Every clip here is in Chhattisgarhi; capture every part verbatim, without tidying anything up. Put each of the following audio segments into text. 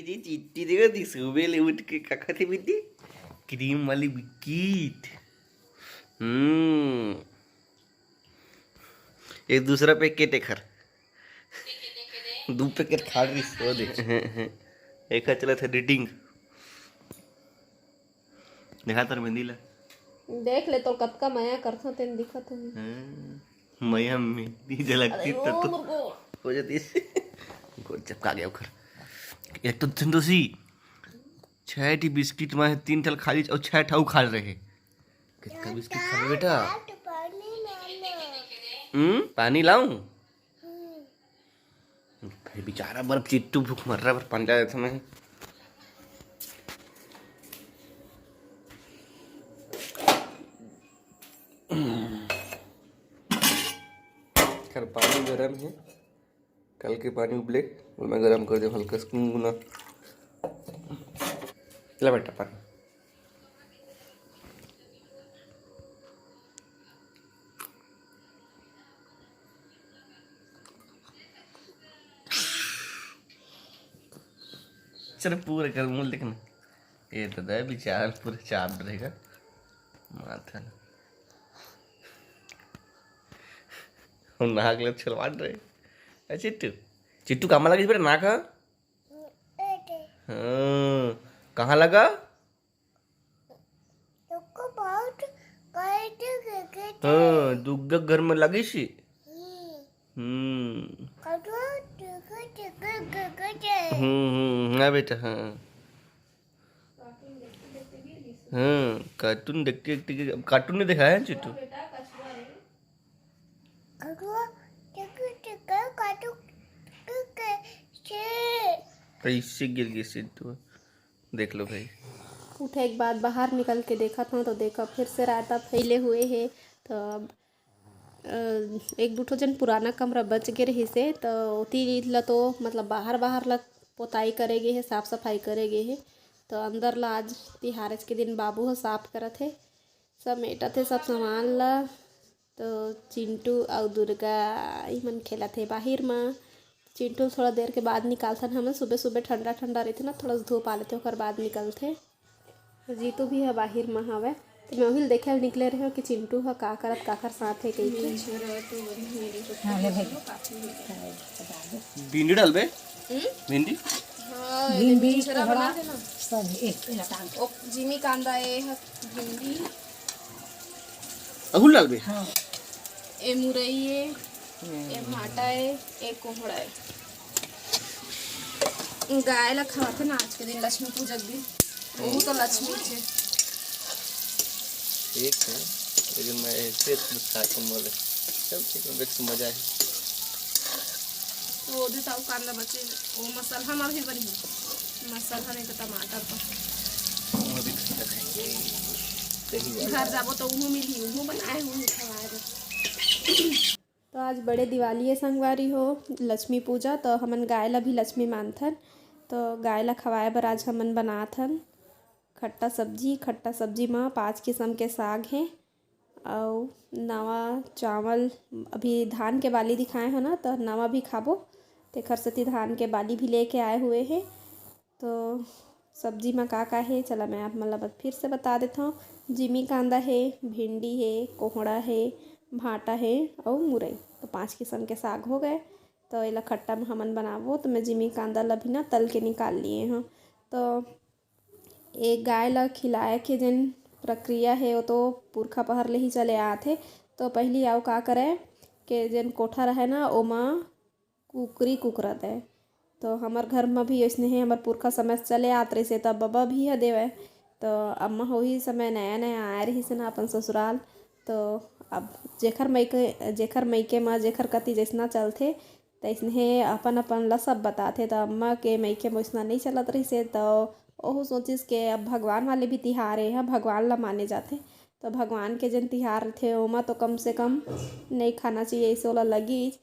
जी, चिट्टी देखो दी, सुबह ले उठ के का खाथे बिट्टी? क्रीम वाली बिस्किट। हम्म। एक दूसरा पैकेट एखर। दू पैकेट खा रही सो दे। एखर चलत हे रीडिंग। देखा तर मेहंदी ला। देख ले तो कतका मया करथों तेन दिखत हे। हाँ, मया मेहंदी झलकती अरे त ओ तो मुर्गो। हो जाती। गोड़ चपका गया ओखर। एक तो संतोषी छह ठी बिस्किट में तीन ठल खा ली और छह ठा खा रहे। कितना बिस्किट खा बेटा? हम्म, पानी लाऊं? भाई बेचारा बर चिट्टू भूख मर रहा बर पंजा देता मैं। कर पानी गरम है, कल के पानी उबले, वो मैं गरम कर दे हल्का सा गुनगुना। ले बेटा पानी। चल पूरा कर मुंह देखना। ये तो दे बेचारा पूरा चाप रहेगा माथा। हम नाक ले छलवाट रहे। ए चिट्टू, चिट्टू कामा लगे बेटा नाक? हाँ, कहाँ लगा? हाँ, दुग्गा घर में लगी सी। हम्म। हम्म, हम्म, हाँ बेटा, हाँ। हाँ, कार्टून देखते देखते गिर, अब कार्टून नहीं दिखाया है चिट्टू? कैसे गिर गए चिट्टू? देख लो भाई। उठे के बाद बाहर निकल के देखत हूँ तो देखो फिर से रायता फैले हुए है। तो अब अ, एक दू ठो जन पुराना कमरा बच गे रहिस हे, त ओती ल तो मतलब बाहर, बाहर ल पोताई करे गे हे, साफ सफाई करे गे हे। त अंदर ल आज तिहारच के दिन बाबू ह साफ करत हे। समेटत हे सब सामान ल। तो चिंटू अउ दुर्गा इमन खेलत हे बाहिर म। चिंटू ल थोड़ा देर के बाद निकालथन हमन, सुबह सुबह ठंडा ठंडा रहिथे ना, थोड़ा सा धूप आ लेथे, ओकर बाद निकलथे। तो जीतू भी ह बाहिर म हवय, तो मैं उही ल देखे ल निकले रहेंव कि चिंटू ह का करत, काकर साथ हे कहिके। हाँ, ले भाई। भिंडी डालबे? हम्म? भिंडी? हाँ, भिंडी, भिंडी कोहड़ा, बना देना। सब एक। ओ, जिमी कांदा, ए ह भिंडी। अहू ल डालबे? हाँ। ए मुरई ए, ए भांटा ए, ए कोहड़ा ए। गाय ला खवाथे ना आज के दिन, लक्ष्मी पूजा के दिन। ओहू तो लक्ष्मी छे। ठीक है, लेकिन मैं ऐसे कुछ खा के बोले, चल ठीक है, देख मजा है। वो दे ताऊ कांदा बचे, वो मसाला हमार भी बनी, मसाला नहीं तो टमाटर तो। वो भी खा लेंगे। घर जाबो तो उहू मिलही, उहू बनाए, उहू खवाए दे। तो आज बड़े दिवाली है संगवारी हो, लक्ष्मी पूजा, तो हमन गाय ला भी लक्ष्मी मानथन। तो गाय ला खवाए बर आज हमन बनात हन खट्टा सब्जी। खट्टा सब्जी म पाँच किसम के साग हे अउ नवा चावल, अभी धान के बाली दिखाए हो ना, तो नवा भी खाबो, तेखर सेती धान के बाली भी लेके आए हुए हे। तो सब्जी म का का हे, चला मैं आप मन ला बत-, फिर से बता देथव। जिमी कांदा हे, भिंडी हे, कोहड़ा हे, भांटा हे अउ मुरई। तो पाँच किसम के साग हो गए। तो एला खट्टा म हमन बनाबो। तो मैं जिमी कांदा ला भी ना तल के निकाल लिए हव। तो एक गाय ला खिलाए के जेन प्रक्रिया हे, वो तो पुरखा पहर ले ही चले आत हे। तो पहिली अउ का करे के जेन कोठा रहे ना, ओमा कुकरी कुकरा दे। तो हमर घर म भी अइसने हे, हमर पुरखा समय से चले आत रहिसे, त बबा भी ह देवय। त अम्मा ह ओही समय नया नया आए रहिसे ना अपन ससुराल, तो अब जेखर मइके, जेखर मइके म जेखर कति जइसना चलथे, तइसने अपन अपन ल सब बताथे। त अम्मा के मइके म ओइसना नइ चलत रहिसे, त ओहू सोचिस के अब भगवान वाले भी तिहार ए ह, भगवान ल माने जाथे, त भगवान के जेन तिहार रहिथे, ओमा तो कम से कम नइ खाना चाहिए, अइसे ओला लगिस।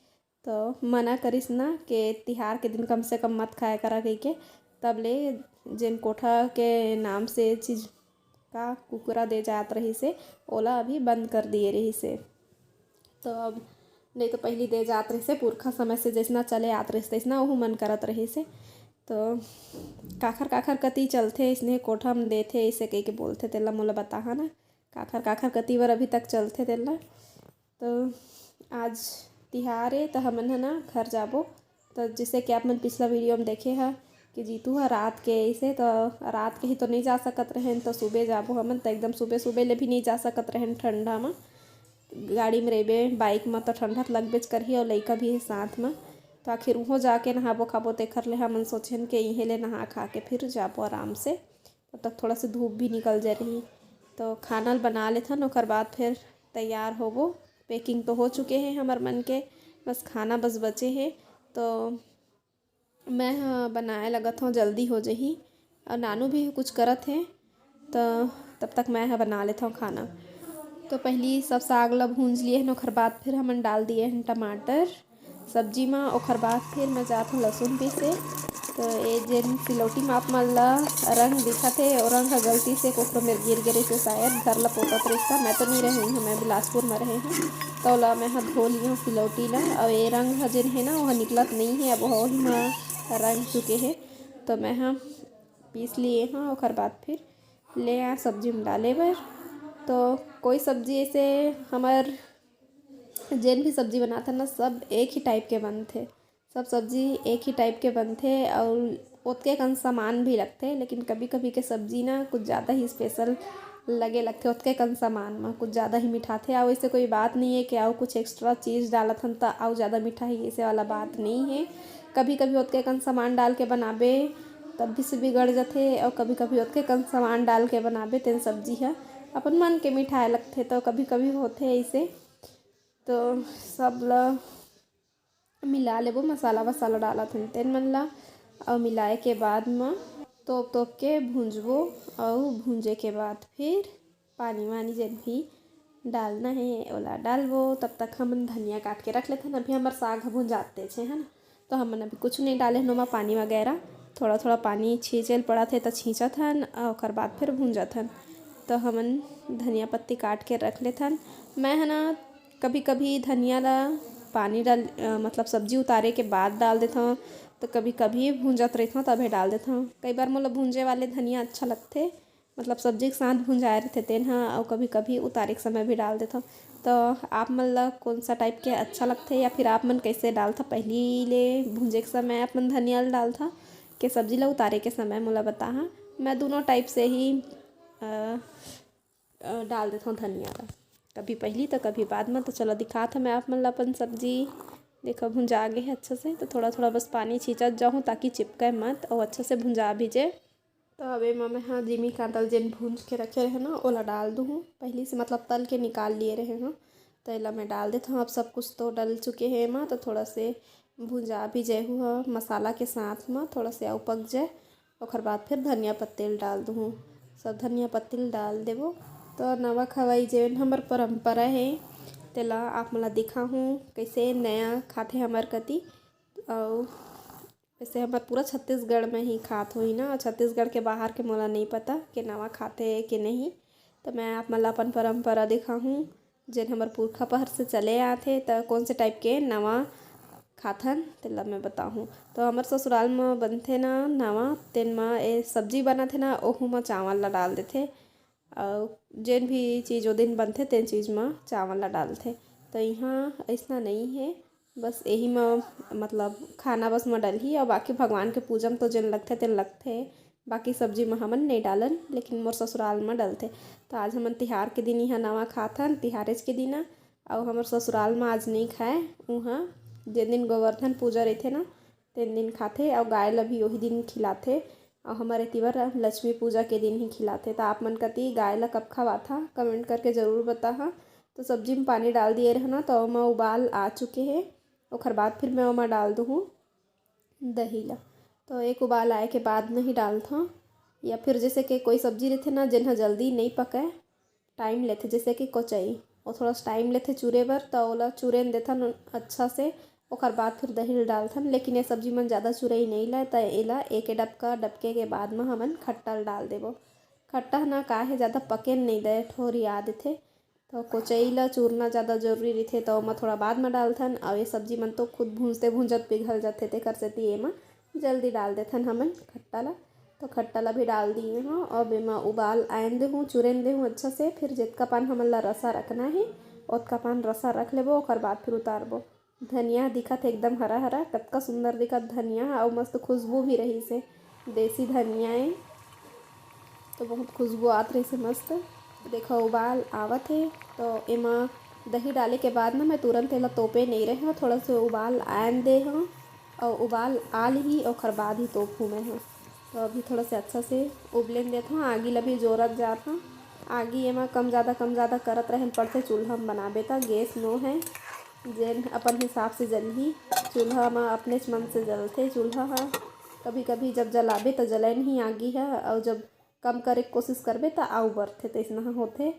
तो मना करिस ना के तिहार के दिन कम से कम मत खाया करा कहिके। तब ले जेन कोठा के नाम से चीज का कुकरा दे जात रहिसे, ओला अभी बंद कर दिए रहिसे। तो अब नहीं तो पहिली दे जात रहिसे, पुरखा समय से जइसना चले आत रहिसे, तइसना ओहू मन करत रहिसे। तो काखर काखर कति चलथे, इसने कोठा म देथे, इसे कहिके बोलथे, तेला मोला बताहा ना, काखर काखर कति बर अभी तक चलथे तेला। तो आज तिहार ए, तो हमन ह ना घर जाबो। तो जैसे कि आप मन पिछला वीडियो में देखे ह कि जीतू ह रात के ऐसे, तो रात के ही तो नहीं जा सकत रहेन, तो सुबह जाबो हमन। तो एकदम सुबह सुबह ले भी नहीं जा सकत रहेन ठंडा में, गाड़ी में रहिबे, बाइक में तो ठंडा तो लगबेच करही, और लइका भी है साथ में। तो आखिर उहों जाके नहाबो खाबो, तेखर ले हमन सोचेन के इहें ले नहा खा के फिर जाबो आराम से, तब तक थोड़ा से धूप भी निकल जा रही। तो खाना ल बना लेथन, ओकर बाद फिर तैयार होबो। पैकिंग तो हो चुके हैं हमर मन के, बस खाना बस बचे है। तो मैं ह बनाए लगत हौं, जल्दी हो जही। और नानू भी कुछ करत हे, तो तब तक मैं ह बना लेत हौं खाना। तो पहली सब साग ला भूंज लिए हन, ओखर बाद फिर हमन डाल दिए हन टमाटर सब्जी म। ओखर बाद फिर मैं जात हौं लहसुन पीसे। तो ये जेन सिलौटी म आप मन ला रंग दिखत हे, वो रंग ह गलती से कोकरो मेर गिर गे रहिस हे शायद, घर ला पोतत रहिस त। मैं तो नहीं रहे हूँ, मैं बिलासपुर में रहे हूँ। तो ओला मैं ह धो लिए हूँ सिलौटी ला, और ये रंग ह जेन हे ना, वो ह निकलत नहीं है, अब वही म रंग चुके हे। तो मैं ह पीस लिए हौं, ओकर बाद फिर ले आ सब्जी में डाले बर। तो कोई सब्जी ऐसे हमर जेन भी सब्जी बनाथन ना, सब एक ही टाइप के बनथे, सब सब्जी एक ही टाइप के बनथे और ओतके कन सामान भी लगथे। लेकिन कभी कभी के सब्जी ना कुछ ज़्यादा ही स्पेशल लगे लगथे, ओतके कन सामान में कुछ ज़्यादा ही मिठाथे। और ऐसे कोई बात नहीं है कि और कुछ एक्स्ट्रा चीज़ डालत हन त और ज़्यादा मीठा ही, ऐसे वाला बात नहीं है। कभी कभी ओतके कन सामान डाल के बनाबे तब भी से बिगड़ जथे, और कभी कभी ओतके कन सामान डाल के बनाबे तेन सब्जी ह अपन मन के मिठाए लगथे। तो कभी कभी होथे ऐसे। तो सब ल मिला लेबो, मसाला वसाला डालत हन तेन मन ला, और मिलाए के बाद म तोप तोप के भूंजबो, और भूंजे के बाद फिर पानी वानी जेन भी डालना है ओला डालबो। तब तक हमन धनिया काट के रख लेथन। अभी हमर साग ह भुंजाते छे, है ना, तो हमन अभी कुछ नहीं डाले हन ओमा पानी वगैरह, थोड़ा थोड़ा पानी छींचे ल पड़त हे त छींचत हन, और ओकर बाद फिर भूंजत हन। तो हमन धनिया पत्ती काट के रख लेथन। मैं ह ना कभी कभी धनिया ला पानी डाल, अ, मतलब सब्जी उतारे के बाद डाल देथौं, तो कभी कभी भूंजत रहिथौं तभे डाल देथौं। कई बार मोला भूंजे वाले धनिया अच्छा लगथे, मतलब सब्जी के साथ भुंजाए रहिथे तेन ह, अउ कभी कभी उतारे के समय भी डाल देथौं। तो आप मन ला कौन सा टाइप के अच्छा लगथे या फिर आप मन कैसे डालथा, पहली ले भूंजे के समय आप मन धनिया ला डालथा के सब्जी ला उतारे के समय, मोला बताहा। मैं दोनों टाइप से ही, अ, अ, डाल देथौं धनिया ला, कभी पहली तो कभी बाद में। तो चलो दिखात हौं मैं आप मन ला अपन सब्जी। देखो भुंजा गे हे अच्छा से, तो थोड़ा थोड़ा बस पानी छींचत जाहूँ ताकि चिपके मत और अच्छा से भुंजा भी जे। तो अब एमा मैं ह जिमी कांदा ल जेन भूंज के रखे रहे ना, ओला डाल दूहूँ पहली से, मतलब तल के निकाल लिए रहे हूँ। तो एला मैं डाल देथौं। अब सब कुछ तो डल चुके हे एमा, तो थोड़ा से भुंजा भी जय हू ह मसाला के साथ म, थोड़ा से अउ पक जाए। ओकर बाद फिर धनिया पत्ती ल डाल दूहूँ। सब धनिया पत्ती ल डाल देबो। तो नवा खवाई जेन हमर परंपरा हे, तेला आप मन ला दिखाहूँ, कैसे नया खाथे हमर कती। अउ वैसे हमर पूरा छत्तीसगढ़ में ही खात होही ना, अउ छत्तीसगढ़ के बाहर के मोला नइ पता के नवा खाथे के नहीं। तो मैं आप मन ला अपन परंपरा दिखाहूँ, जेन हमर पुरखा पहर से चले आथे, त कौन से टाइप के नवा खाथन, तेला मैं बताहूँ। तो हमर ससुराल म बनथे ना नवा, तेन म ए सब्जी बनत हे ना, ओहू म चावल ला डाल देथे। अउ जेन भी चीज ओ दिन बनथे, तेन चीज म चावल ला डालथे। तो इहाँ अइसना नइ हे, बस एही म, मतलब, खाना बस म डलही, अउ बाकी भगवान के पूजा म तो जेन लगथे, तेन लगथे। बाकी सब्जी म हमन नइ डालन, लेकिन मोर ससुराल म डलथे। तो आज हमन तिहार के दिन इहाँ नवा खाथन, तिहारेच के दिन, अउ हमर ससुराल म आज नइ खाए। उहाँ जेन दिन गोवर्धन पूजा रहिथे ना, तेन दिन खाथे, अउ गाय ल भी ओही दिन खिलाथे। अउ हमर एती बर लक्ष्मी पूजा के दिन ही खिलाथे। त आप मन कती गाय ल कब खवाथा, कमेंट करके जरूर बताहा। तो सब्जी म पानी डाल दिए रहे ना, तो ओमा उबाल आ चुके हे। ओखर बाद फिर मैं ओमा डाल दूहूँ दही ला। तो एक उबाल आए के बाद में ही डालथौं, या फिर जैसे कि कोई सब्जी रहिथे ना, जेन ह जल्दी नइ पकय, टाइम लेथे, जैसे कि कोचई, वो थोड़ा सा टाइम लेथे चूरे बर, त ओला चूरे न देथन अच्छा से। ओकर बाद फिर दही ल डालथन, लेकिन ये सब्जी मन ज़्यादा चुरई नइ लय, त एला एक डबका डबके के बाद म हमन खट्टा ल डाल देबो। खट्टा ह ना का हे, ज़्यादा पके नइ दय, ठोरिया देथे। तो कोचई ल चूरना ज़्यादा जरूरी रहिथे, त ओमा थोड़ा बाद म डालथन। अउ ये सब्जी मन तो खुद भूंजते भूंजत पिघल जाथे, तेकर सेती एमा जल्दी डाल देथन हमन खट्टा ला। तो खट्टा ला भी डाल दिए हूँ। अब एमा उबाल आयन दे हूँ, चुरेन दे हूँ अच्छा से। फिर जितका पान हमन ला रसा रखना है, ओतका पान रसा रख लेबो, ओकर बाद फिर उतारबो। धनिया दिखत हे एकदम हरा हरा, कतका सुंदर दिखत धनिया ह, अउ मस्त खुशबू भी रहिस हे। देसी धनिया ए, तो बहुत खुशबू आत रहिस हे मस्त। देखो उबाल आवत हे, तो एमा दही डाले के बाद ना मैं तुरंत एला तोपे नइ रहे हूँ, थोड़ा सा उबाल आयन दे हूँ, अउ उबाल आ लिही ओकर बाद ही तोपहूँ मैं ह। तो अभी थोड़ा से अच्छा से उबलेन देत हूँ, आगी ला भी जोरत जात हूँ। आगी एमा कम ज़्यादा कम ज़्यादा करत रहे पड़थे, चूल्हा में बनाबे त गैस नो है। जेन अपन हिसाब से जलही। चूल्हा म अपनेच मन से जलथे चूल्हा ह। कभी-कभी जब जलाबे त जलय नहीं आगी ह, अउ जब कम करे के कोशिश करबे त आउ बरथे, त अइसना ह होथे।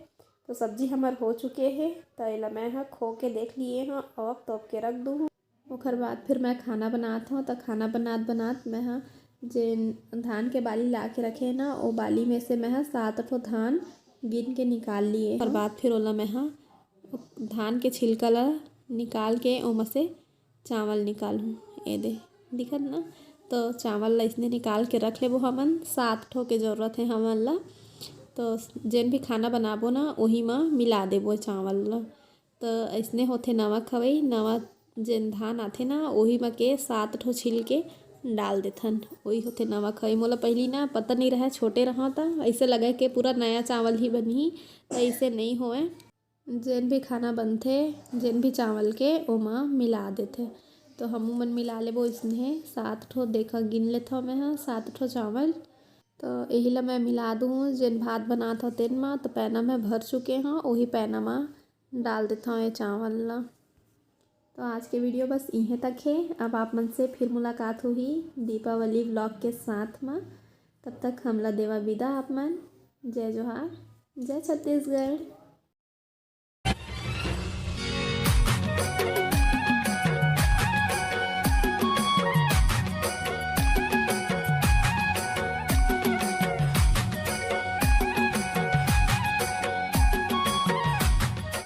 तो सब्जी हमर हो चुके हे, त एला मैं ह खो के देख लिए हव, अउ अब तोप के रख दूँ। ओकर बाद फिर मैं खाना बनात हव, त खाना बनात बनात मैं ह जेन धान के बाली ला के रखे ना, ओ बाली में से मैं ह सात ठो धान गिन के निकाल लिए। ओकर बाद फिर ओला मैं ह धान के छिलका ला निकाल के ओमा से चावल निकालहूँ। ए दे, दिखत ना? तो चावल ला इसने निकाल के रख लेबो हमन। सात ठो के जरूरत हे हमन ला। तो जेन भी खाना बनाबो ना, ओही म मिला देबो चावल ला। तो अइसने होथे नवा खवई। नवा जेन धान आथे ना, ओही म के सात ठो छिल के डाल देथन, ओही होथे नवा खवई। मोला पहिली ना पता नइ रहय, छोटे रहव त अइसे लगय के पूरा नया चावल ही बनही, त अइसे नइ होवय। जेन भी खाना बनथे, जेन भी चावल के, ओमा मिला देथे। तो हमू मन मिला लेबो इसने सात ठो। देखा, गिन लेथव मैं ह सात ठो चावल। तो एही ला मैं मिला दूँ, जेन भात बनात हव तेन म। तो पैना मैं भर चुके हव, ओही पैना म डाल देथव ये चावल ला। तो आज के वीडियो बस इहें तक हे। अब आप मन से फिर मुलाकात होही दीपावली व्लॉग के साथ म। तब तक हमला देवा विदा आप मन। जय जोहार, जय छत्तीसगढ़।